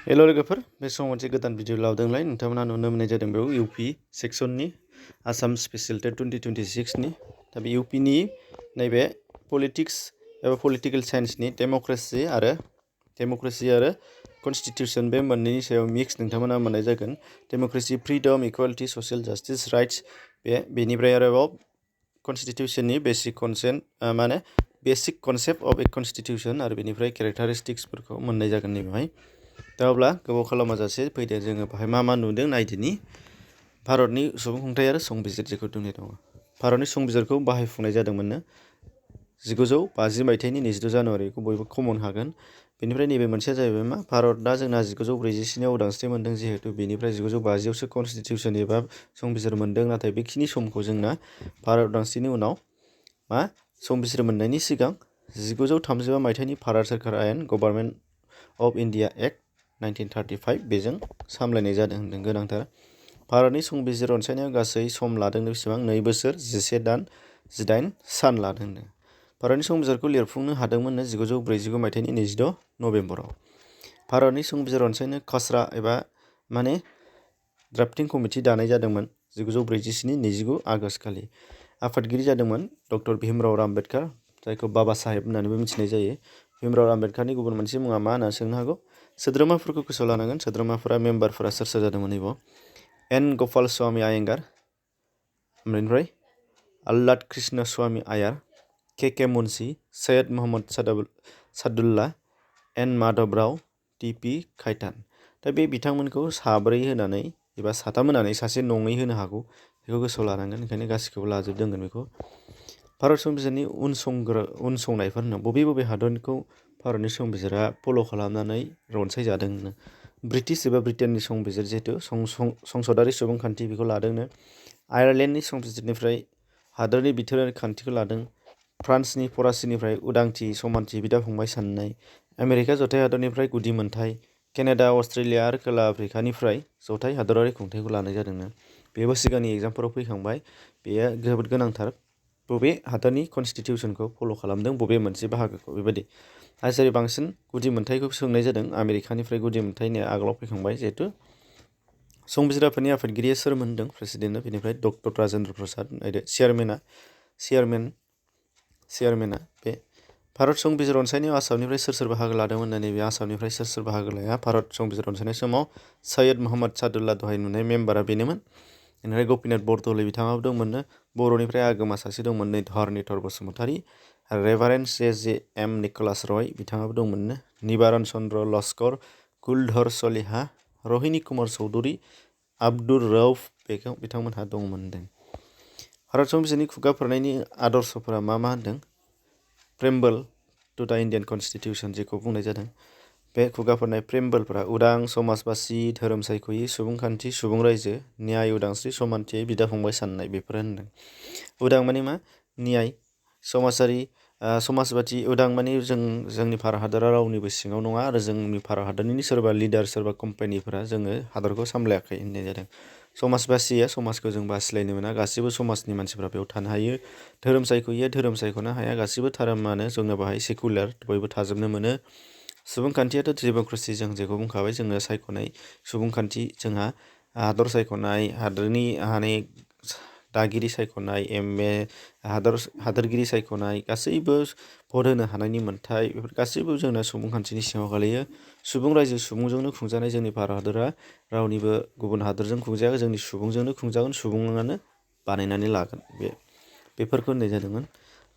हेल' लोगोफोर बे समाव मोनसे गोदान भिडिअ लाबोदोंलाय नोंथांमोना नुनो मोननाय जादों बेयाव इउपि सेक्सननि आसाम स्पेसियेल टेट 2026नि दा बे इउपिनि नैबे पलिटिक्स एबा पलिटिकेल साइन्सनि डेम'क्रेसि आरो कनस्टिटिउसन बे मोननैनि सायाव मिक्स नोंथांमोना मोननाय जागोन democracy freedom equality social justice rights बेनिफ्राय आरोबाव कनस्टिटिउसननि basic concept of a constitution आरो बेनिफ्राय केरेक्टारिस्टिक्सफोरखौ मोननाय जागोन नैबेवहाय दा अब्ला गोबाव खालामाजासे फैदो जोङो बाहाय मा नुदों नायदिनि भारतनि सुबुं खुंथाय आरो संबिजिर जेखौ बुंनाय दङ भारतनि संबिजिरखौ बाहायफुंनाय जादोंमोननो 1950 मायथाइनि 22 जानुवारिखौ बयबो कमन हागोन बेनिफ्राय नैबे मोनसेया जाहैबाय मा भारतआ जोंना 1947 उदांस्रि मोन्दों जिहेतु बेनिफ्राय 1950आवसो कनस्टिटिउसन एबा संबिजिर मोन्दों नाथाय बेखिनि समखौ जोंना भारत उदांस्रिनि उनाव मा संबिजिर मोननायनि सिगां 1935 मायथाइनि भारत सोरखार आयेन गभर्नमेन्ट अफ इन्डिया एक्ट 1935 बेजों सामलायनाय जादों होनदों गोनांथार भारतनि संबिजिर रनसायनायाव गासै सम लादों बेसेबां 2 बोसोर 11 दान 18 सान लादों भारतनि संबिजिरखौ लिरफुंनो हादोंमोननो 1949 मायथाइनि 26 नभेम्बराव भारतनि संबिजिर रनसायनो खसरा एबा ड्राफ्टिं कमिटि दानाय जादोंमोन 1947 29 आगष्ट खालि आफादगिरि जादोंमोन डक्टर भीमराव आम्बेडकार जायखौ बाबा साहेब होननानैबो मिथिनाय जायो भीमराव आम्बेडकारनि गुबुन मोनसे मुङा मा होनना सोंनो हागौ सोद्रोमाफोरखौ गोसोआव लानांगोन सोद्रोमाफोरा मेम्बारफोरा सोर सोर जादोंमोन नैबाव एन गपाल स्वामी आयेंगार ओमफ्राय आल्लाद कृष्ण स्वामी आयार के मुन्सी सैयद मोहम्मद सादुल्ला एन माधव राव टी.पी. खाइतान दा बे बिथांमोनखौ साब्रै होनानै एबा साथाम होनानै सासे नङै होनो हागौ बेखौ गोसोआव लानांगोन ओंखायनो गासिखौबो लाजोबदोंगोन बेखौ भारत संबिजिरनि उनसंनायफोर होनो बबे हादरखौ भारतनि संबिजिरा फल' खालामनानै रनसायजादों ब्रिटिश एबा ब्रिटेननि संबिजिर जिहेतु संसदारि सुबुंखान्थि बेखौ लादोंनो आयारलेण्डनि संबिजिरनिफ्राय हादरनि बिथोरारि खान्थिखौ लादों फ्रान्सनि फरासिनिफ्राय उदांथि समानथि बिदा फंबाय साननाय आमेरिका जथाय हादरनिफ्राय गुदि मोनथाय केनाडा अस्ट्रेलिया आरो खोला आफ्रिकानिफ्राय जथाय हादरारि खुंथायखौ लानाय जादोंनो बेबो सिगांनि एग्जामफोराव फैखांबाय बेयो जोबोद गोनांथार बबे हादरनि कनस्टिटिउसनखौ फल' खालामदों बबे मोनसे बाहागोखौ बेबायदि जेरै बांसिन गुदि मोनथायखौ सोंनाय जादों आमेरिकानिफ्राय गुदि मोनथायनि आगोलाव फैखांबाय जिहेतु संबिजिराफोरनि आफादगिरिया सोरमोन होनदों प्रेसिडेन्टआ बेनिफ्राय डक्टर राजेन्द्र प्रसाद नायदो चेयारमेना बे भारत संबिजिर रनसायनायाव आसामनिफ्राय सोर बाहागो लादोंमोन होननानै बे आसामनिफ्राय सोर बाहागो लाया भारत संबिजिर रनसायनाय समाव सैयद मोहम्मद सादुल्ला दहाय नुनाय मेम्बारा बेनोमोन बेनिफ्राय गपिनाथ बरदलै बिथाङाबो दंमोननो बर'निफ्राय आगोमा सासे दंमोन नै धरनिधर बसुमतारी रेभारेन्ड जे.एम. निकलास रय बिथाङाबो दंमोननो निबारन चन्द्र लस्कर कुलधर सलिहा रहिनी कुमार चौधुरी आब्दुर रऊफ बिथांमोनहा दंमोन होनदों भारत संबिजिरनि खुगाफोरनायनि आदर्शफोरा मा होनदों प्रेम्बल टु दा इन्डियान कनस्टिटिउसन जेखौ बुंनाय जादों बे खुगाफोरनाय प्रेम्बलफोरा उदां समाज बासि धोरोम सायख'यि सुबुंखान्थि सुबुं रायजो न्याय उदांस्रि समानथि बिदा फंबाय साननाय बेफोर होनदों उदां माने मा न्याय समाजबादि उदां माने जोंनि भारत हादरा रावनिबो सिङाव नङा आरो जोंनि भारत हादरनि सोरबा लिडार सोरबा कम्पानिफोरा जोङो हादरखौ सामलायाखै होननाय जादों समाज बासिया समाजखौ जों बासिलायनो मोना गासिबो समाजनि मानसिफ्रा बेयाव थानो हायो धोरोम सायख'यिया धोरोम सायख'नो हाया गासिबो धोरोमानो जोंनो बाहाय सेकुलार बयबो थाजोबनो मोनो सुबुंखान्थियाथ' डेम'क्रेसि जों जेखौ बुंखाबाय जोङो सायख'नाय सुबुंखान्थि जोंहा हादर सायख'नाय हादरनि दागिरि सायख'नाय एमए हादोरगिरि सायख'नाय गासैबो भट होनो हानायनि मोन्थाय बेफोर गासैबो जोंना सुबुंखान्थिनि सिङाव गोलैयो सुबुं रायजो सुबुंजोंनो खुंजानाय जोंनि भारत हादरा रावनिबो गुबुन हादरजों खुंजाया जोंनि सुबुंजोंनो खुंजागोन सुबुङानो बानायनानै लागोन बेफोरखौ होननाय जादोंमोन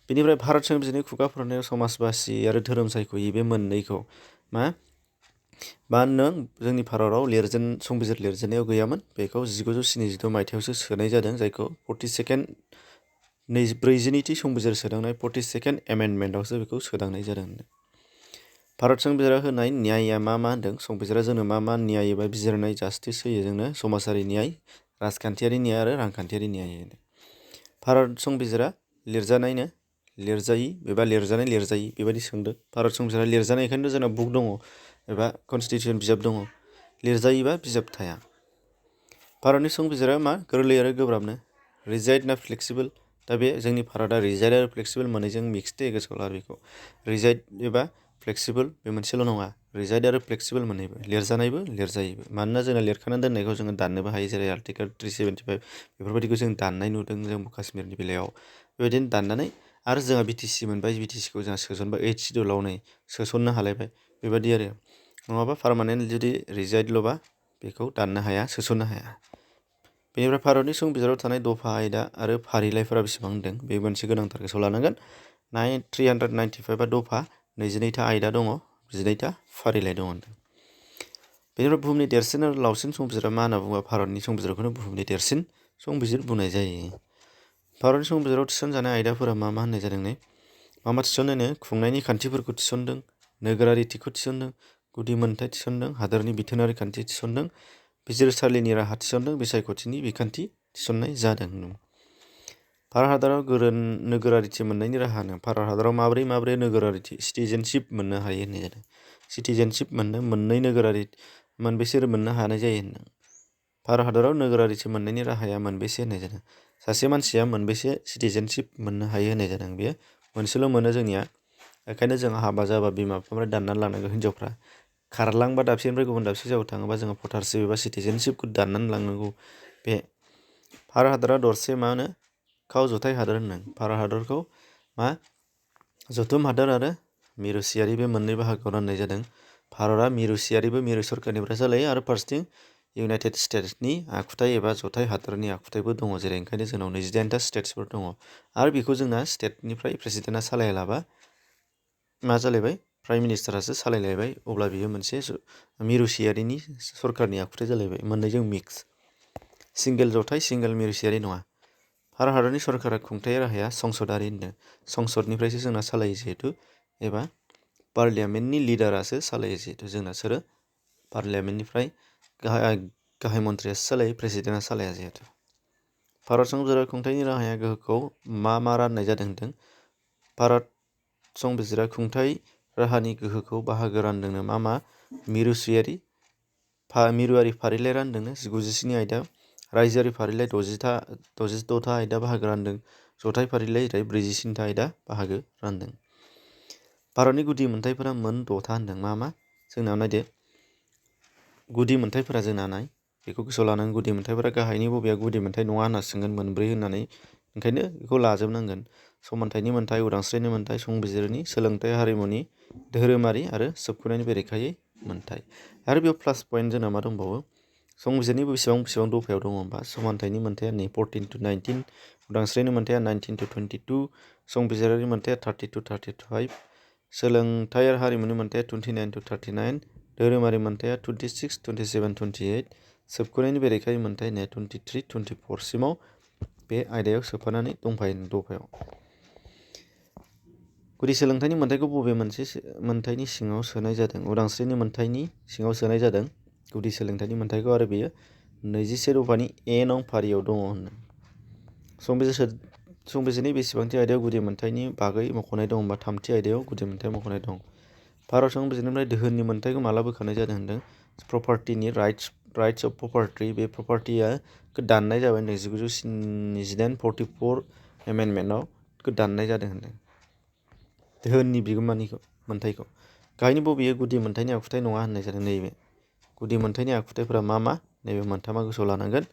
बेनिफ्राय भारत संबिजिरनि खुगाफोरनायाव समाज बासि आरो धोरोम सायख'यि बे मोननैखौ मा होनदों जोंनि भारताव संबिजिर लिरजेननायाव गैयामोन बेखौ 1972 मायथाइयावसो सोनाय जादों जायखौ 42nd संबिजिर सोदांनाय 42nd एमेन्डमेन्टआवसो बेखौ सोदांनाय जादों भारत संबिजिरा होनाय न्यायआ मा होनदों संबिजिरा जोंनो मा न्याय एबा बिजिरनाय जास्टिस होयो जोंनो समाजारि न्याय राजखान्थियारि न्याय आरो रांखान्थियारि न्याय भारत संबिजिरा लिरजानायनो लिरजायि एबा लिरजानाय बेबायदि सोंदों भारत संबिजिरा लिरजानायखायनो जोंना बुक दङ एबा कनस्टिटिउसन बिजाब दङ लिरजायोबा बिजाब थाया भारतनि संबिजिरा मा गोरलै आरो गोब्राबनो रिजाइड ना फ्लेक्सिबल दा बे जोंनि भारतआ रिजाइड आरो फ्लेक्सिबल मोननैजों मिक्सड गोसोआव ला बेखौ रिजाइड एबा फ्लेक्सिबल बे मोनसेल' नङा रिजाइड आरो फ्लेक्सिबल मोननैबो लिरजानायबो लिरजायोबो मानोना जोंना लिरखानानै दोननायखौ जोङो दाननोबो हायो जेरै आर्टिकेल 375 बेफोरबायदिखौ जों दाननाय नुदों जम्मु काश्मीरनि बेलायाव बेबायदिनो दाननानै आरो जोंहा बिटिसि मोनबाय बिटिसिखौ जोंहा सोसनबाय 8 सिडिउलाव नै सोसननो हालायबाय बेबायदि आरो नङाबा पार्मानेन्ट जुदि रिजाइडल'बा बेखौ दाननो हाया सोसननो हाया बेनिफ्राय भारतनि संबिजिराव थानाय दफा आयदा आरो फारिलाइफोरा बेसेबां होनदों बे मोनसे गोनांथार गोसोआव लानांगोन 395 दफा 22था आयदा दङ 12था फारिलाइ दङ होनदों बेनिफ्राय बुहुमनि देरसिन आरो लावसिन संबिजिरा मा होनना बुङोबा भारतनि संबिजिरखौनो बुहुमनि देरसिन संबिजिर बुंनाय जायो भारतनि संबिजिराव थिसनजानाय आयदाफोरा मा होननाय जादों नै मा थिसनदोंनो खुंनायनि खान्थिफोरखौ थिसनदों नोगोरारिथिखौ थिसनदों गुदि मोनथाय थिसनदों हादोरनि बिथोनारि खान्थि थिसनदों बिजिरसालिनि राहा थिसनदों बिसायख'थिनि बिखान्थि थिसननाय जादों भारत हादराव नोगोरारिथि मोननायनि राहा होनो भारत हादराव माबोरै नोगोरारिथि सिटिजेनशिप मोननो हायो होननाय जादों सिटिजेनशिप मोननो मोननै नोगोरारि मोनबेसे मोननो हानाय जायो होनदों भारत हादराव नोगोरारिथि मोननायनि राहाया मोनबेसे होननाय जादों सासे मानसिया मोनबेसे सिटिजेनशिप मोननो हायो होननाय जादों बेयो मोनसेल' मोनो जोंनिया बेखायनो जों हाबा जाबा बिमा बिफानिफ्राय दाननानै लानांगौ हिन्जावफ्रा खारलांबा दाबसेनिफ्राय गुबुन दाबसे जायगायाव थाङोबा जोङो भटारशिप एबा सिटिजेनशिपखौ दाननानै लांनांगौ बे भारत हादरा दरसे मा होनो खाव जथाय हादोर होनदों भारत हादरखौ मा जथुम हादोर आरो मिरुसियारि बे मोननै बाहागोआव राननाय जादों भारतआ मिरुसियारिबो मिरु सरकारनिफ्राय जालायो आरो फारसेथिं इउनाइटेड स्टेट्सनि आखुथाय एबा जथाय हादोरनि आखुथायबो दङ जेरै ओंखायनो जोंनाव 28था स्टेट्सफोर दङ आरो बेखौ जोंना स्टेटनिफ्राय प्रेसिडेन्टआ सालायालाबा मा जालायबाय प्राइम मिनिस्टारासो सालायलायबाय अब्ला बियो मोनसे मिरुसियारिनि सरकारनि आखुथाय जालायबाय मोननैजों मिक्स सिंगेल जथाय सिंगेल मिरुसियारि नङा भारत हादरनि सरकारा खुंथाय राहाया संसदारि होनदों संसदनिफ्रायसो जोंना सालायो जिहेतु एबा पार्लियामेन्टनि लिडारासो सालायो जिहेतु जोंना सोरो पार्लियामेन्टनिफ्राय गाहाय मन्थ्रियासो सालायो प्रेसिडेन्टआ सालाया जिहेतु भारत संबिजिराव खुंथायनि राहाया गोहोखौ मा राननाय जादों होनदों भारत संबिजिरा खुंथाय राहानि गोहोखौ बाहागो रानदोंनो मा मिरुआरि फारिलाइ रानदोंनो 97 आयदा रायजोआरि फारिलाइ 66था आयदा बाहागो रानदों जथाय फारिलाइ 43था आयदा बाहागो रानदों भारतनि गुदि मोनथायफोरा मोन 6था होनदों मा जोंना नायदो गुदि मोनथायफोरा जोंना नाय बेखौ गोसोआव लानांगोन गुदि मोनथायफोरा गाहायनि बबेया गुदि मोनथाय नङा होनना सोंगोन मोनब्रै होननानै ओंखायनो बेखौ लाजोबनांगोन समानथाइनि मोनथाय उदांस्रिनि मोनथाय संबिजिरनि सोलोंथाइ हारिमुनि धोरोमारि आरो सोबख'नायनि बेरेखायै मोनथाय आरो बेयाव प्लास पइन्ट जोंना मा दंबावो संबिजिरनि बेसेबां दफायाव दङ होनबा समानथाइनि मोनथाया नै 14 to 19 उदांस्रिनि मोनथाया 19 to 22 संबिजिरारि मोनथाया 30 to 35 सोलोंथाइ आरो हारिमुनि मोनथाया 29 to 39 धोरोमारि मोनथाया 26 27 28 सोबख'नायनि बेरेखायै मोनथाय 23 24 सिमाव बे आयदायाव सोफानानै दंफायो दफायाव गुदि सोलोंथाइनि मोनथायखौ बबे मोनसे मोनथायनि सिङाव सोनाय जादों उदांस्रिनि मोनथायनि सिङाव सोनाय जादों गुदि सोलोंथाइनि मोनथायखौ आरो बेयो 21 दफानि ए नं फारियाव दङ होनदों संबिजिरनि बेसेबांथि आयदायाव गुदि मोनथायनि बागै मख'नाय दं होनबा 3थि आयदायाव गुदि मोनथाय मख'नाय दं भारत संबिजिरनिफ्राय दोहोननि मोनथायखौ माला बोखारनाय जादों होनदों प्रपार्टिनि राइट्स अफ प्रपार्टि बे प्रपार्टिया दाननाय जाबाय 1974 एमेन्डमेन्टआव दाननाय जादों होनदों दोहोननि बिगोमानि मोनथायखौ गाहायनि बबेयो गुदि मोनथायनि आखुथाय नङा होननाय जादों नैबे गुदि मोनथायनि आखुथायफोरा मा नैबे मोनथामा गोसोआव लानांगोन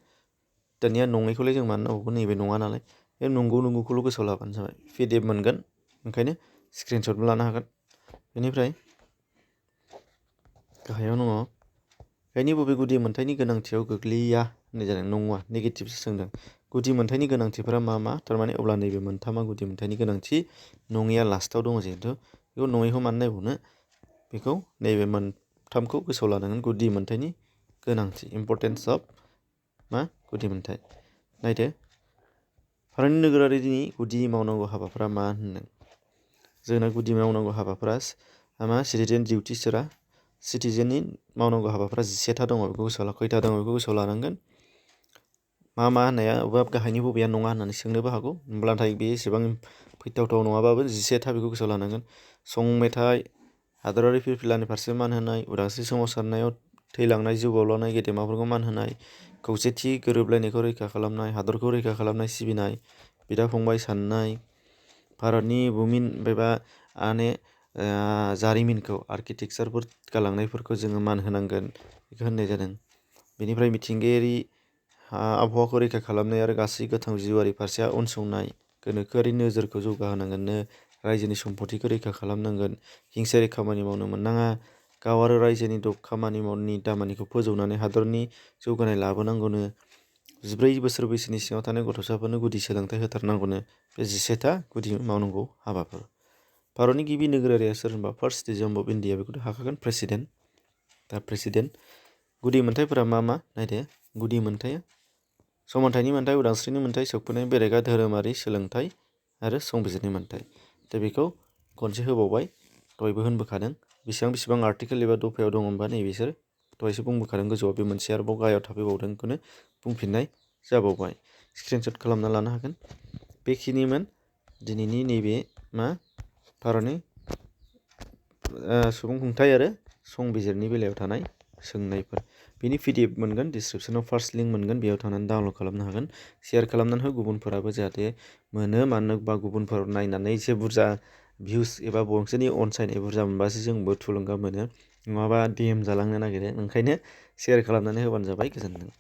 दानिया नङैखौलाय जों मानो नांगौ नैबे नङा नालाय बे नंगौखौल' गोसोआव लाबानो जाबाय PDF मोनगोन ओंखायनो स्क्रिनशटबो लानो हागोन बेनिफ्राय गाहायाव दङ गाहायनि बबे गुदि मोनथायनि गोनांथियाव गोग्लैया होननाय जादों नङा नेगेटिभसो सोंदों गुदि मोनथायनि गोनांथिफोरा मा थारमाने अब्ला नैबे मोनथामा गुदि मोनथायनि गोनांथि नङैया लास्टाव दङ जिहेथु बेखौ नङैखौ मानो नायबावनो बेखौ नैबे मोनथामखौ गोसोआव लानांगोन गुदि मोनथायनि गोनांथि इम्परटेन्स अफ गुदि मोनथाय नायदो भारतनि नोगोरारिनि गुदि मावनांगौ हाबाफोरा मा होनदों जोंना गुदि मावनांगौ हाबाफोरा सिटिजेन डिउटिसफोरा सिटिजेननि मावनांगौ हाबाफोरा 17था दङ बेखौ गोसोआव खैथा दङ बेखौ गोसोआव लानांगोन मा होननाया गाहायनि बबेया नङा होननानै सोंनोबो हागौ होमब्लाथाय बे एसेबां फैथावथाव नङाबाबो 17था बेखौ गोसोआव लानांगोन संमेथाय हादरारि फिरफिलानि फारसे मान होनाय उदांस्रि सोमावसारनायाव थैलांनाय जिउ बावलांनाय गेदेमाफोरखौ मान होनाय खौसेथि गोरोबलायनायखौ रैखा खालामनाय हादरखौ रैखा खालामनाय सिबिनाय बिदा फंबाय साननाय भारतनि बुमिन एबा जारिमिनखौ आर्किटेक्सारफोर गालांनायफोरखौ जोङो मान होनांगोन बेखौ होननाय जादों। बेनिफ्राय मिथिंगायारि आबहावाखौ रैखा खालामनाय आरो गासै गोथां जिउआरि फारसे उनसंनाय गोनोखोआरि नोजोरखौ जौगाहोनांगोननो रायजोनि सम्पथिखौ रैखा खालामनांगोन हिंसायारि खामानि मावनो मोननाङा गाव आरो रायजोनि खामानि मावनायनि दामानिखौ फोजौनानै हादरनि जौगानाय लाबोनांगौनो 14 बोसोर बैसोनि सिङाव थानाय गथ'साफोरनो गुदि सोलोंथाइ होथारनांगौनो बे 17था गुदि मावनांगौ हाबाफोर। भारतनि गिबि नोगोरारिया सोर होनबा फार्स्ट सिटिजेन अफ इन्डिया बेखौथ' हाखागोन प्रेसिडेन्ट। दा प्रेसिडेन्ट गुदि मोन्थाइफोरा मा मा नायदो गुदि मोन्थाइया समानथाइनि मोन्थाइ उदांस्रिनि मोन्थाइ सोबख'नाय बेरेखा धोरोमारि सोलोंथाइ आरो संबिजिरनि मोन्थाइ। दा बेखौ खनसे होबावबाय दहायबो होनबोखादों बेसेबां आर्टिकेल एबा दफायाव दङ होनबा नैबेसोर दहायसो बुंबोखादों गोजौआव बे मोनसे आरोबाव गाहायाव थाफैबावदों बेखौनो बुंफिननाय जाबावबाय स्क्रिनशट खालामना लानो हागोन। बेखिनिमोन दिनैनि नैबे भारतनि सुबुं खुंथाइ आरो संबिजिरनि बेलायाव थानाय सोंनायफोर। बिनि PDF मोनगोन डिसक्रिपसनाव फार्स्ट लिंक मोनगोन बेयाव थांनानै डाउनलड खालामनो हागोन शेयार खालामनानै हो गुबुनफोराबो जाहाथे मोनो मानो बा गुबुनफोर नायनानै एसे बुरजा भिउस एबा नोंसोरनि अनसायनाय बुरजा मोनबासो जोंबो थुलुंगा मोनो नङाबा DM जालांनो नागिरो ओंखायनो शेयार खालामनानै होबानो जाबाय गोजोन्थों।